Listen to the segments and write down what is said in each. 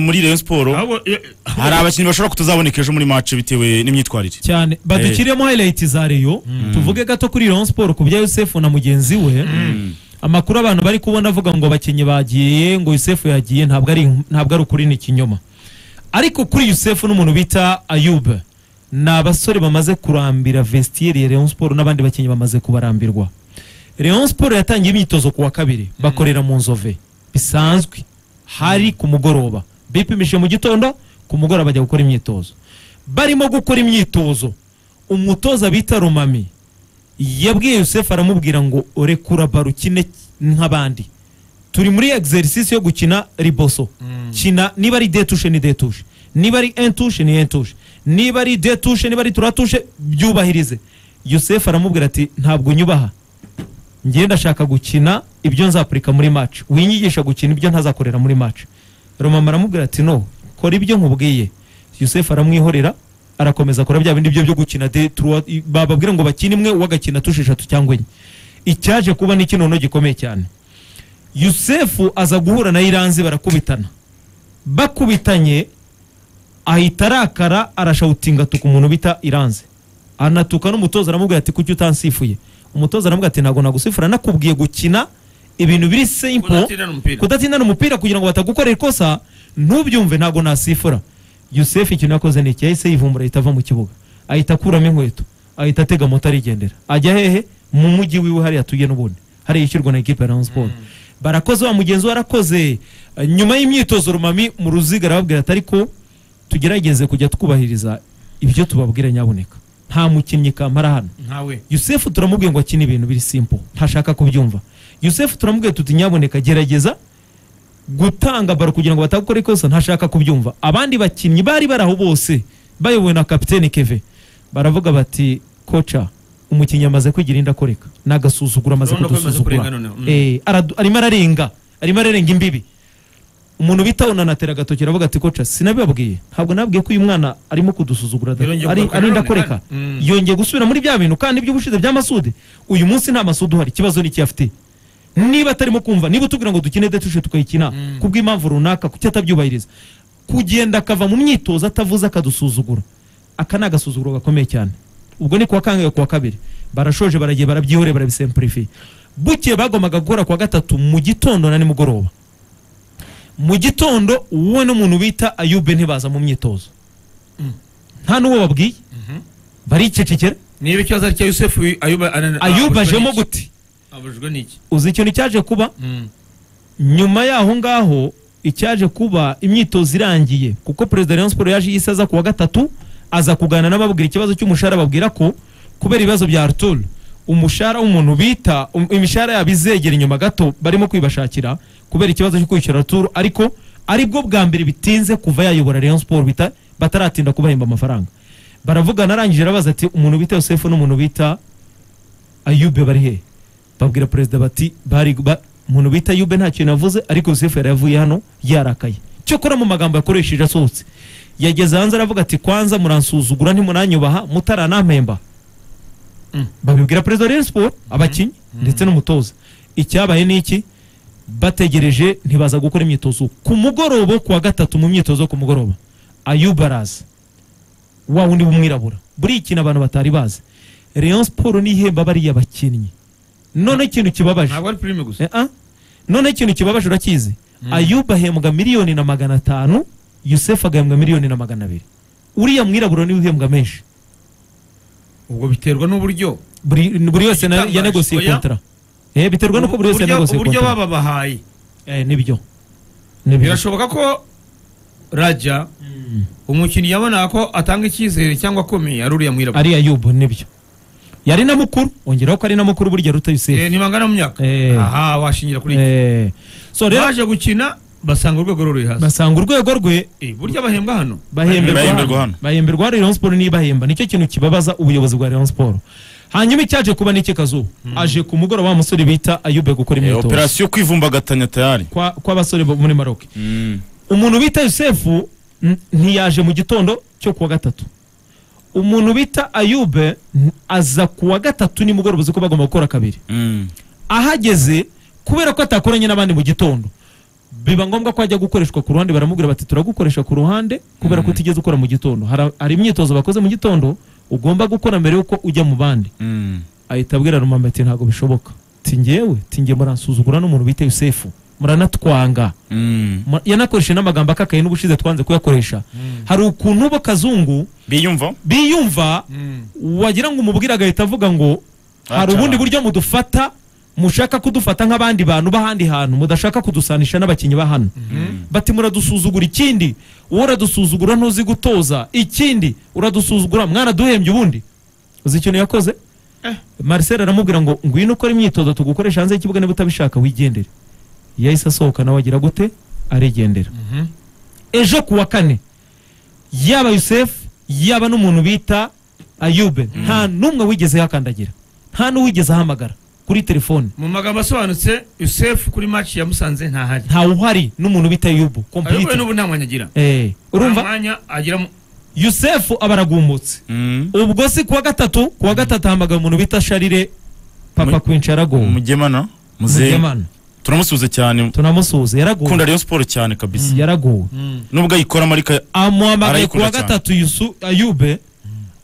muri Rayon Sport hari abakinnyi bashobora kutazaboneka ejo muri match bitewe n'imyitwarire cyane. Badukiremo highlight za Rayon, tuvuge gato kuri Rayon Sport ku bya Yusef na mugenzi we. Amakuru abantu bari kubona avuga ngo abakinnyi bagiye, ngo Yusef yagiye, ntabwo ari ukuri, ni ikinyoma. Ariko kuri Yusef n'umuntu bita Ayub ni abasore bamaze kurambira vestiaire ya Rayon Sport, n'abandi bakinnyi bamaze kubarambirwa. Rayon Sport yatangiye imyitozo kuwa kabiri, bakorera mu Nzove bisanzwe, hari ku mugoroba bipimishije mu gitondo, ku mugoroba bajya gukora imyitozo. Barimo gukora imyitozo, umutoza bita Romami yabwiye Yusef aramubwira ngo orekura baro ukine nk'abandi, turi muri exercice yo gukina riboso, kina niba ari deux touches ni deux touches, niba ari un touche ni un touche, niba ari deux touches, niba ari trois touches, byubahirize. Yusef aramubwira ati ntabwo nyubaha, ngiye ndashaka gukina ibyo nzapurika muri match, winyigisha gukina ibyo ntazakorera muri match. Romama aramubwira ati no, kora ibyo nkubwiye. Yusef aramwihorera, arakomeza akora bya bindi byo byo gukina de trois, bababwira ngo bakine imwe wagakina tushe eshatu cyangwa enye. Icyaje kuba ni kinono gikomeye cyane. Yusef aza guhura na Iranzi barakubitana, bakubitanye ahita arakara, arashawutinga tuka umuntu bita Iranzi, anatuka n'umutoza aramubwira ati kuki utansifuye. Umutoza aramubwira ati ntabwo nagusifura, nakubwiye gukina ibintu biri simple, kudatindana umupira kugira ngo batagukorera ikosa, ntubyumve, ntabwo nasifura. Yusef ikintu yakoze ni iki? Yahise yivumbura ahita ava mu kibuga, ahita akuramo inkweto, ahita atega moto arigendera, ajya hehe? Mu mujyi wiwe hariya atuye n'ubundi, hariya yishyurwa na equipe ya Rayon Sport. Barakoze, wa mugenzi we arakoze. Nyuma y'imyitozo Romami mu ruziga arababwira ati ariko tugerageze kujya twubahiriza ibyo tubabwira nyaboneka, nta mukinnyi kamara hano. Yusef turamubwiye ngo akine ibintu biri simple, ntashaka kubyumva. Yusef turamubwiye tuti nyaboneka gerageza gutanga baro kugira ngo batagukora ikosa, ntashaka kubyumva. Abandi bakinnyi bari baraho bose bayobowe na kapiteni Keve baravuga bati kocha, umukinnyi amaze kwigira indakoreka, nagasuzugura, amaze kudusuzugura, arimo ararenga, arimo ararenga imbibi. Umuntu bita Onanatera agatoki aravuga ati kocha, sinabibabwiye, ntabwo nabwiye ko uyu mwana arimo kudusuzugura, ari indakoreka, yongeye gusubira muri bya bintu kandi by'ubushize bya Masudi. Uyu munsi nta Masudi uhari, ikibazo ni iki afite? Niba atarimo kumva, niba utubwira ngo dukine detushe tukayikina kubw'impamvu runaka, kuki atabyubahiriza? Kugenda akava mu myitozo atavuze akadusuzugura, aka ni agasuzuguro gakomeye cyane. Ubwo ni kuwa kangahe? Kuwa kabiri. Barashoje, baragiye, barabyihoreye, barabisemplifiye. Buke bagombaga gukora kuwa gatatu mu gitondo na nimugoroba. Mu gitondo wowe n'umuntu bita Ayube ntibaza mu myitozo, nta n'uwo babwiye, baricecekera. Niba ikibazo cya Yusef Ayuba ajemo gute? Abujwe niki? Uzi ikintu cyaje kuba nyuma yaho ngaho? Icyaje kuba imyitozo irangiye, kuko perezida Rayon Sport yaje yisaza kuwa gatatu, aza kugana n'ababwira ikibazo cy'umushahara, babwira ko kubera ibibazo bya Arthur umushahara w'umuntu bita imishahara yabizegera inyuma gato barimo kwibashakira kubera ikibazo cyo kwishyura Arthur, ariko aribwo bwa mbere bitinze kuva yayobora Rayon Sport bataratinda kubahemba amafaranga. Baravugana, arangije arabaza ati umuntu bita Yosef n'umuntu bita Ayube bari he? Babwira perezida bati bari umuntu bita Ayube nta kintu avuze, ariko Yosef yari yavuye hano yarakaye. Cyokora mu magambo yakoresheje asohotse, yageze hanze aravuga ati kwanza muransuzugura ntimunanyubaha mutaranampemba. Babibwira perezida wa Rayon Sport, abakinnyi ndetse n'umutoza. Icyabaye ni iki? Bategereje ntibaza gukora imyitozo ku mugoroba kuwa gatatu. Mu myitozo ku mugoroba Ayub araza, wa wundi w'umwirabura, buri ikintu abantu batari bazi. Rayon Sport nihemba bariya bakinnyi. None ikintu kibabaje, ntabwo ari prime gusa, none ikintu kibabaje urakizi, Ayub ahembwa 1,500,000, Yusef agahembwa 1,200,000. Uriya mwirabura niwe uhembwa menshi. Ubwo biterwa n'uburyo buri wese yanegosiye contrat. Biterwa nuko buri wese yanegosiye contrat, uburyo babahaye. Nibyo. Birashoboka ko Raja umukinnyi yabona ko atanga icyizere cyangwa akomeye ari uriya mwirabura, ari Ayub, nibyo. Yari na mukuru, ongeraho ko ari na mukuru burya ruta Yusef. Nibangana mu myaka. Aha washingira kuri iki. So rero baje gukina basanga urwego ruri hasi, basanga urwego rwe. Burya bahembwa hano, bahemberwa hano, bahemberwa Rayon Sport nibahemba. Nicyo kintu kibabaza ubuyobozi bwa Rayon Sport. Hanyuma icyaje kuba niki kazu aje ku mugoroba wa musore bita Ayube gukora imyitozo, operation kwivumbagatanya tayari kwa basore bo muri Maroc. Umuntu bita Yusef ntiyaje mu gitondo cyo kuwa gatatu. Umuntu bita Ayube aza kuwa gatatu nimugoroba, uzi ko bagomba gukora kabiri. Ahageze kubera ko atakoranye n'abandi mu gitondo, Biba ngombwa ko ajya gukoreshwa ku ruhande, baramubwira bati turagukoresha ku ruhande kubera ko utigeze ukora mu gitondo. Hari imyitozo bakoze mu gitondo ugomba gukora mbere yuko ujya mu bandi. Ahita abwira Rumamba ati ntabwo bishoboka, ati njyewe ati njye muransuzugura n'umuntu bita Yusefu, muranatwanga. Yanakoresheje n'amagambo akakaye n'ubushize twanze kuyakoresha. Hari ukuntu bo Kazungu biyumva wagira ngo umubwire agahita avuga ngo hari ubundi buryo mudufata, mushaka kudufata nk'abandi bantu b'ahandi hantu, mudashaka kudusanisha n'abakinnyi ba hano. Bati muradusuzugura, ikindi wowe uradusuzugura ntuzi gutoza, ikindi uradusuzugura mwaraduhembye ubundi. Uzi ikintu yakoze? Marcel aramubwira ngo ngwino ukore imyitozo tugukoresha hanze y'ikibuga, niba utabishaka wigendere. Yahise asohoka nawe agira gute? Arigendera. Ejo kuwa kane yaba Yusef yaba n'umuntu bita Ayube nta n'umwe wigeze yakandagira, nta n'uwigeze ahamagara kuri telefone. Mu magambo asobanutse, Yusef kuri match ya Musanze ntahari, ntawe uhari n'umuntu bita Ayubu complete. Ayubu n'ubu nta mwanya agira. Urumva mwanya agira Yusef abaragumutse. Ubwo si kuwa gatatu, kuwa gatatu ahamagara umuntu bita Sharire Papa Kwinshi yaragowe. Mugemana muzehe turamusuze cyane, tunamusuze, yaragowe. Kunda Rayon Sport cyane kabisa, yaragowe. Nubwo ayikora marika amuhamagaye kuwa gatatu Ayube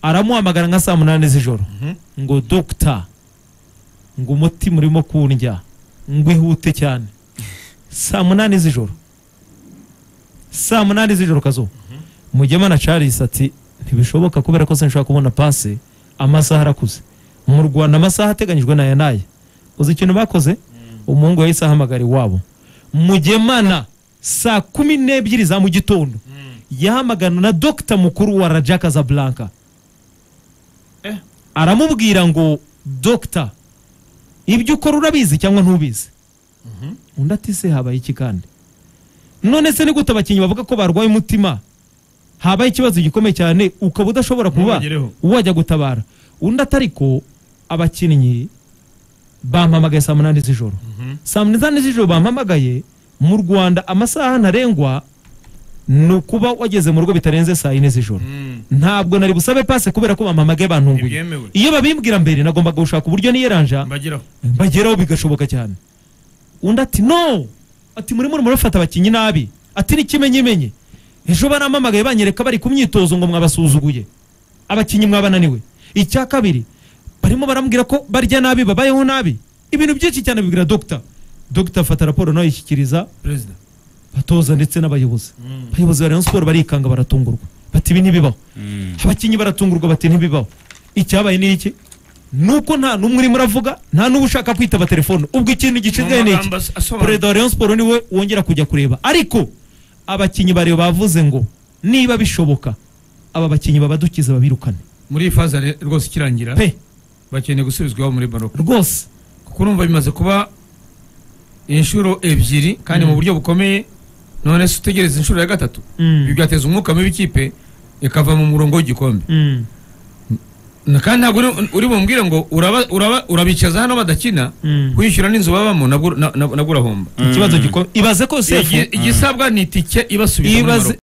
aramuhamagara nka saa 8 z'ijoro ngo doctor, ngo umutima urimo kundya, ngo ihute cyane. Saa 8 z'ijoro, saa 8 z'ijoro Kazo. Mugemana Charles ati ntibishoboka kubera ko sinshobora kubona passe, amasaha arakuze mu Rwanda, amasaha ateganyijwe na yanaye. Uzi ikintu bakoze? Umuhungu yahise ahamagara iwabo. Mugemana saa 12 za mu gitondo yahamagana na Dr mukuru wa Raja Casablanca. Aramubwira ngo Dr ibyo ukora urabizi cyangwa ntubizi? Undi ati se habaye iki kandi? None se ni gute abakinnyi bavuga ko barwaye umutima, habaye ikibazo gikomeye cyane ukaba udashobora kuba wajya gutabara? Undi atariko abakinnyi bampamagaye saa 8 z'ijoro. Saa 8 z'ijoro bampamagaye mu Rwanda, amasaha ntarengwa ni ukuba wageze mu rugo bitarenze saa 4 z'ijoro. Ntabwo nari busabe passe kubera ko bampamagaye bantunguye. Iyo babimbwira mbere nagombaga gushaka uburyo niyeranja mbageraho bigashoboka cyane. Undi ati no, ati muri murafata abakinnyi nabi, ati n'ikimenyimenye ejo baramamagaye banyereka bari ku myitozo ngo mwabasuzuguye, abakinnyi mwabananiwe. Icya kabiri barimo barambwira ko barya nabi, babayeho nabi, ibintu byinshi cyane bibwira doctor. Doctor afata raporo nayo yishyikiriza president, batoza ndetse n'abayobozi. Abayobozi ba Rayon Sport barikanga baratungurwa, bati ibi ntibibaho. Abakinnyi baratungurwa bati ntibibaho. Icyabaye ni iki? Nuko nta n'umwe urimo uravuga, nta n'uba ushaka kwitaba telefone. Ubwo ikintu gisigaye ni iki? Perezida wa Rayon Sport niwe wongera kujya kureba. Ariko abakinnyi bareba bavuze ngo niba bishoboka aba bakinnyi babadukiza babirukane muri faza rwose ikirangira pe, bakeneye gusubizwa muri Maroc rwose, kuko urumva bimaze kuba inshuro ebyiri kandi mu buryo bukomeye. None se utegereza inshuro ya gatatu, bigateza umwuka mubi ikipe ikava mu murongo w'igikombe. Kandi ntabwo uri bumbwire ngo urabicaza hano badakina, kwishyura n'inzu babamo nabwo urahomba. Ikibazo gikomeye. Ibaze ko igisabwa ni itike ibasubiza muri Maroc.